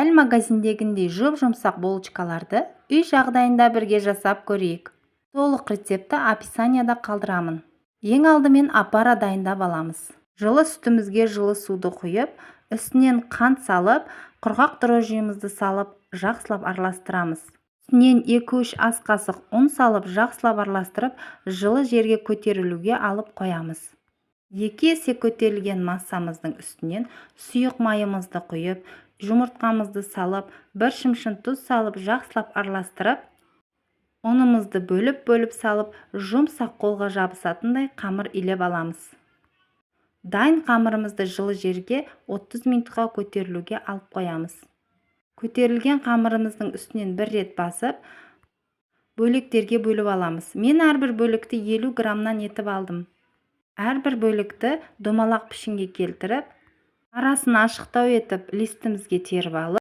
Дәл магазиндегіндей жұп-жұмсақ булочкаларды үй жағдайында бірге жасап көрейік. Толық рецептті описанияда қалдырамын. Ең алдымен опара дайындап аламыз. Жылы сүтімізге жылы суды құйып, үстінен қант салып, құрғақ дрожжиімізді салып, жақсылап араластырамыз. Үстінен 2-3 ас қасық ұн салып, жақсылап араластырып, жылы жерге көтерілуге алып қоямыз. 2 есе көтерілген массамыздың үстінен сұйық майымызды құйып, жұмыртқамызды салып, бір шымшын тұз салып, жақсылап араластырып, ұнымызды бөліп-бөліп салып, жұмсақ, қолға жабысатындай қамыр илеп аламыз. Дайын қамырымызды жылы жерге 30 минутқа көтерілуге алып қоямыз. Көтерілген қамырымыздың үстінен бір рет басып, бөліктерге бөліп аламыз. Мен әрбір бөлікті 50 граммнан етіп алдым. Әрбір бөлікті домалақ пішінге келтіріп, арасын ашықтау етіп, листімізге теріп алып,